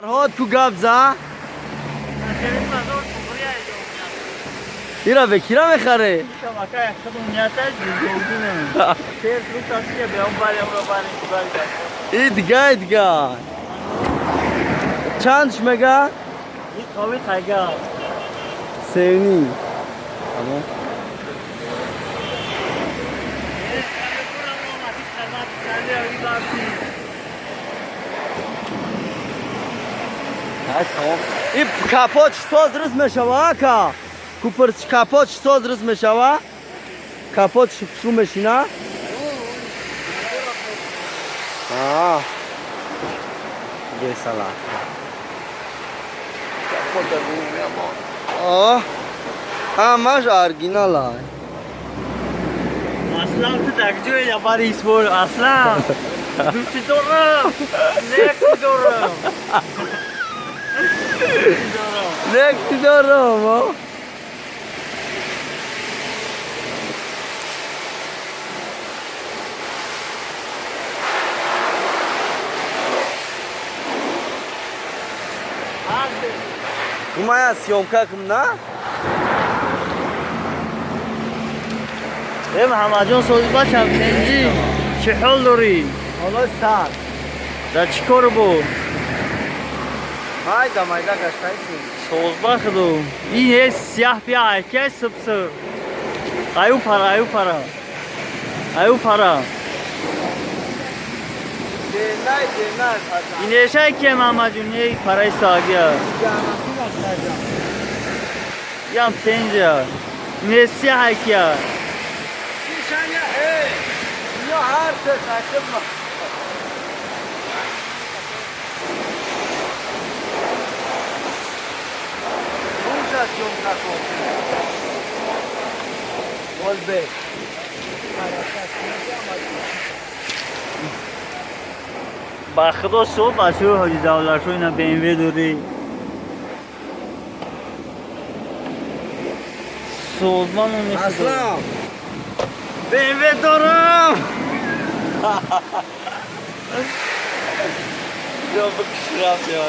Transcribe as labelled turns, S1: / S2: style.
S1: Фарҳод, ку гап за. Ира бекира мехаре? И дига, и дига. Чандш мега? Севни. Тамом. Тамом. И капот соз рӯз мешава, ака? Купр капот соз рӯз мешава? Капот шу мешина? А. Гесала. Капот да. Ҳамаш оригинал ай.
S2: Аслан, ту дар ҷое ябари исмоил, Аслан. Дӯсти дорам. Лекси дорам.
S1: Лекси дорам, о? Кумая съёмка кум на?
S2: Э, Муҳаммадҷон, сози бачам, тенҷӣ, чӣ ҳол дорӣ?
S1: Ҳоло сар.
S2: Дар чӣ кор буд?
S1: Майда майда гаштайсӣ.
S2: Созба худо. Ин ҳеч сияҳ бия айкай сибсир. Аю пара, аю пара. Аю пара.
S1: Денай, денай.
S2: Ин ешай ки, Муҳаммадҷон, эй параи саагия. Ям тенҷа. Ин ҳеч сияҳ айкия.
S1: Шаня, эй! Ино ҳар се сакиб. Унҷа съёмка кун. Голбек.
S2: Ба худо, суб бачаҳои ҳоҷи Давлатшо, ина БМВ дорӣ. Созман.
S1: Аслам.
S2: БМВ дорам.
S1: Ё бикшраф, ё.